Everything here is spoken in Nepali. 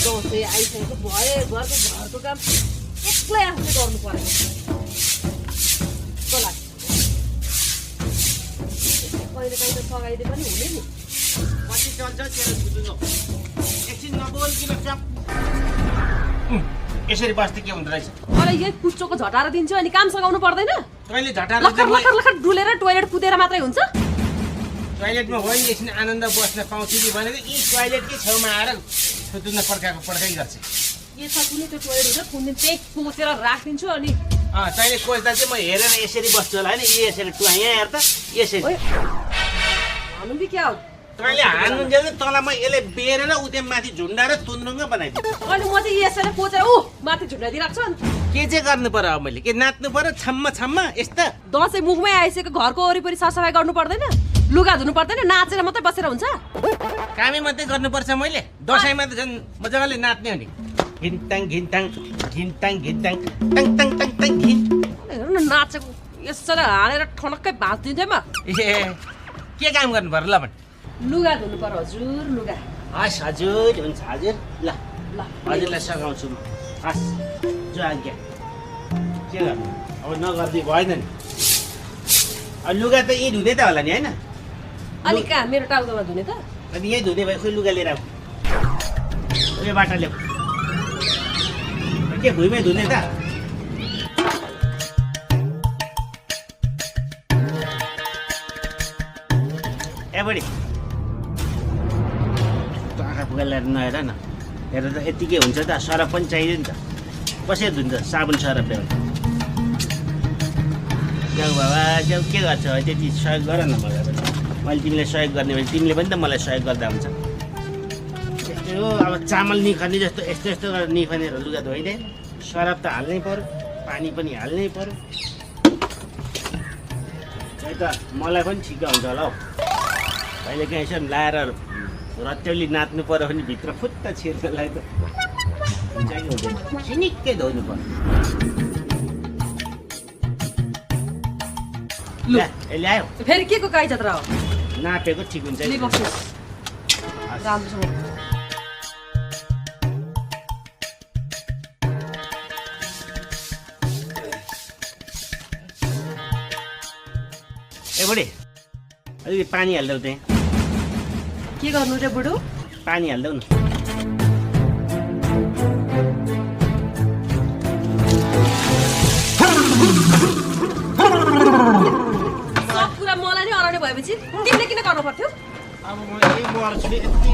दसैँ आइसकेको भए घरको काम एक्लै आफूले गर्नु परेको लाग्छ। कहिले काहीँ त सघाइदिए पनि हुने नि। पछि चल्छ तेरो बुझ्नु एकछिन नबोल्किन चप यसरी बस्दै के हुँदो रहेछ? मलाई यही कुच्चोको झटाएर दिन्छु अनि काम सघाउनु पर्दैन? तैँले झटार लखर डुलेर टोइलेट कुदेर मात्रै हुन्छ? टोइलेटमा होइन एकछिन आनन्द बस्न पाउँछु कि भनेको यी टोइलेटकै छेउमा आएर सुत्न पड्काइ गर्छ। के छ कुनै त्यो टोइलेट हुन्छ कुन दिन त्यही कोसेर राखिदिन्छु अनि तैँले कोच्दा चाहिँ म हेरेर यसरी बस्छु होला होइन। यसरी टुवा यहाँ हेर त यसरी हानु कि क्या हो? तैँले हान्नु दिँदैन तँलाई म यसले बेरेर उतै माथि झुन्डाएर तुन्द्रुङ्ग बनाइदिन्छु। अनि म चाहिँ यसरी कोचेर माथि झुन्डाइदिइरहेको छु। के चाहिँ गर्नु पर्यो अब मैले? के नाच्नु पर्यो छम्म यस्ता? दसैँ मुखमै आइसकेको घरको वरिपरि सरसफाइ गर्नु पर्दैन? लुगा धुनु पर्दैन? नाचेर मात्रै बसेर हुन्छ? कामै मात्रै गर्नुपर्छ मैले? दसैँमा त झन् मजाले नाच्ने हो नि। घिन्ताङ घिन्ताङ घिन्ताङ घिन्ताङ टाङ टाङ टाङ टाङ घिन। हेर्नु न नाचेको यसरी हालेर ठनक्कै भाँच दिन्थेँ म। ए के काम गर्नु पर्यो ल भने? लुगा धुनु पर्यो हजुर लुगा। हस् हजुर हुन्छ हजुर ल ल हजुरलाई सघाउँछु म। हस् जो आज्ञा। के गर्नु अब नगर्दै भएन नि। अब लुगा त यहीँ धुँदै त होला नि होइन? अनि कहाँ मेरो टाउकोमा धुने त? अनि यहीँ धुँदै भयो खोइ लुगा लिएर आऊ उयोबाट ल्याऊ। के भुइँमै धुने त? ए बडी आँखा फुगा ल्याएर नहेर न। हेर त यतिकै हुन्छ त सरफ पनि चाहियो नि त। कसरी धुन्छ साबुन सरफ ल्याउ जाऊ बाबा जाऊ। के गर्छ त्यति सहयोग गर न मलाई पनि। मैले तिमीलाई सहयोग गर्ने भने तिमीले पनि त मलाई सहयोग गर्दा हुन्छ। त्यस्तै हो अब चामल निखर्ने जस्तो यस्तो यस्तो गरेर निखनेर लुगा धोइदिए। सरफ त हाल्नै पर्यो पानी पनि हाल्नै पर्यो। है त मलाई पनि ठिक हुन्छ होला हौ। कहिले काहीँ यसो लाएर रत्याउली नाच्नु पर्यो भने भित्र फुत्त छिर्नलाई त हुन्छ कि हुँदैन? छिनिक्कै धुनु पर्यो। ल्यायो फेरि के को गाई जात्रा हो? नापेको ठिक हुन्छ लिभ अफिस राम्रोसँग। ए बुढी अलिकति पानी हालिदेऊ त्यहाँ। के गर्नु रे बुढो? पानी हालिदेऊ न। सब कुरा मलाई नै अराउने भएपछि तिमीले किन गर्नु पर्थ्यो? अब म यही मर्छु नि यति